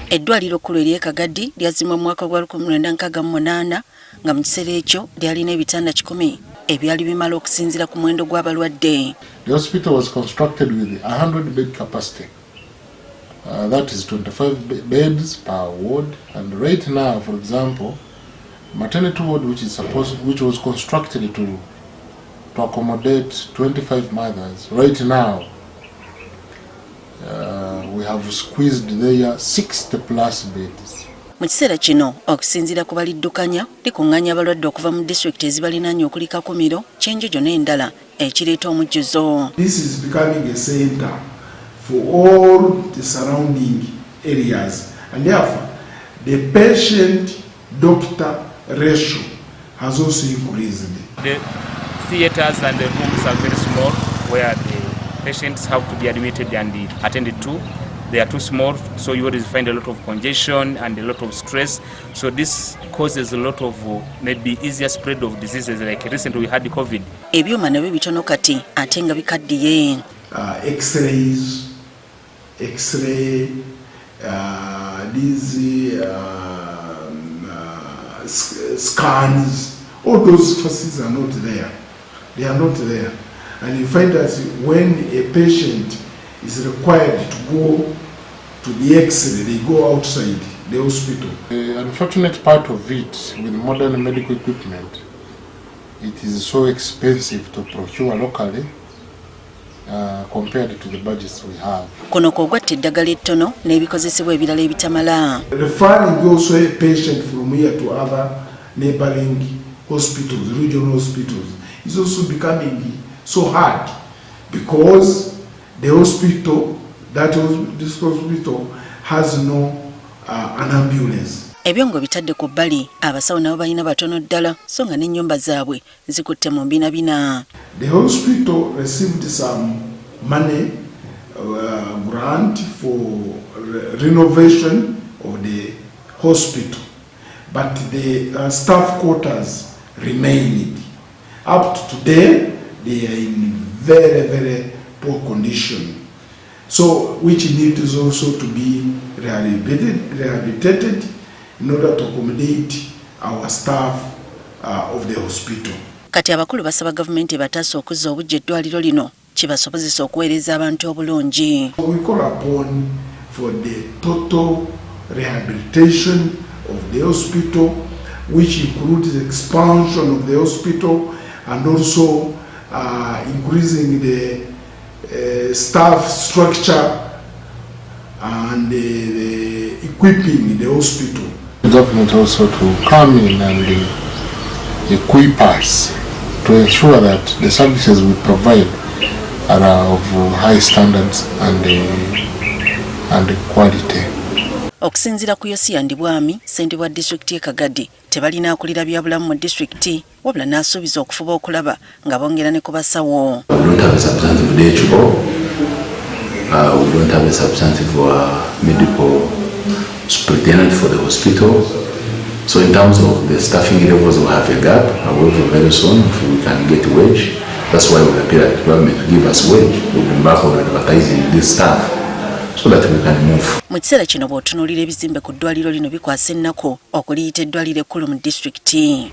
Eddwaliro ekkulu ery'e Kagadi lyazimbwa mu mwaka gwa 1968, nga mu kiseera ekyo lyalina ebitanda 100 ebyali bimala okusinziira ku muwendo gw'abalwadde. The hospital was constructed with 100 bed capacity. That is 25 beds per ward. And right now, for example, maternity ward, which was constructed to accommodate 25 mothers, right now we have squeezed there 60 plus beds. Mu kiseera kino, okusinziira ku baliddukanya, likuŋŋaanya abalwadde okuva mu disitulikiti ezibalinaanye okuli Kakumiro, Kyenjojo n'endala, ekireeta omujjuzo. This is becoming a center for all the surrounding areas, and therefore the patient doctor ratio has also increased. The theaters and the rooms are very small where the patients have to be admitted and attended to. They are too small, so you always find a lot of congestion and a lot of stress. So this causes a lot of maybe easier spread of diseases, like recently we had the COVID. Ebyuma nabyo bitono kati ate nga bikaddiye. X-rays, X-ray, these scans, all those facilities are not there. They are not there. And you find that when a patient is required to go to the X-ray, they go outside the hospital. The unfortunate part of it, with modern medical equipment, it is so expensive to procure locally compared to the budgets we have. Kuno kw'ogatta eddagala ettono n'ebikozesebwa ebirala ebitamala. Referring also a patient from here to other neighboring hospitals, regional hospitals, is also becoming so hard because the hospital, that was, this hospital has no an ambulance. Ebyo ng'obitadde ku bbali, abasawo nabo balina batono ddala, so nga n'ennyumba zaabwe zikutte mu mbinabina. The hospital received some money, grant for renovation of the hospital, but the staff quarters remained. Up to today, they are in very, very poor condition. So, which needs also to be rehabilitated in order to accommodate our staff of the hospital. Kati abakulu basaba gavumenti ebataasa okuzza obuggya eddwaliro lino kibasobozesa okuweereza abantu obulungi. We call upon for the total rehabilitation of the hospital, which includes the expansion of the hospital and also increasing the staff structure and the equipping the hospital. The government also to come in and equip us to ensure that the services we provide are of high standards and quality. Okusinziira ku Yosiya Ndibwami, ssentebe wa disitulikiti y'e Kagadi, tebalina akulira byabulamu mu disitulikiti, wabula n'asuubiza okufuba okulaba nga bongera ne ku basawo. We don't have a substantive DHO. We don't have a substantive medical superintendent for the hospital. So in terms of the staffing levels, we have a gap. However, very soon, if we can get wage, that's why we appeal at the government to give us wage. We'll embark on advertising this staff so that we can move. Mu kiseera kino, bw'otunuulira ebizimbe ku ddwaliro lino, bikwasa ennaku okuliyita eddwaliro ekkulu mu disitulikiti.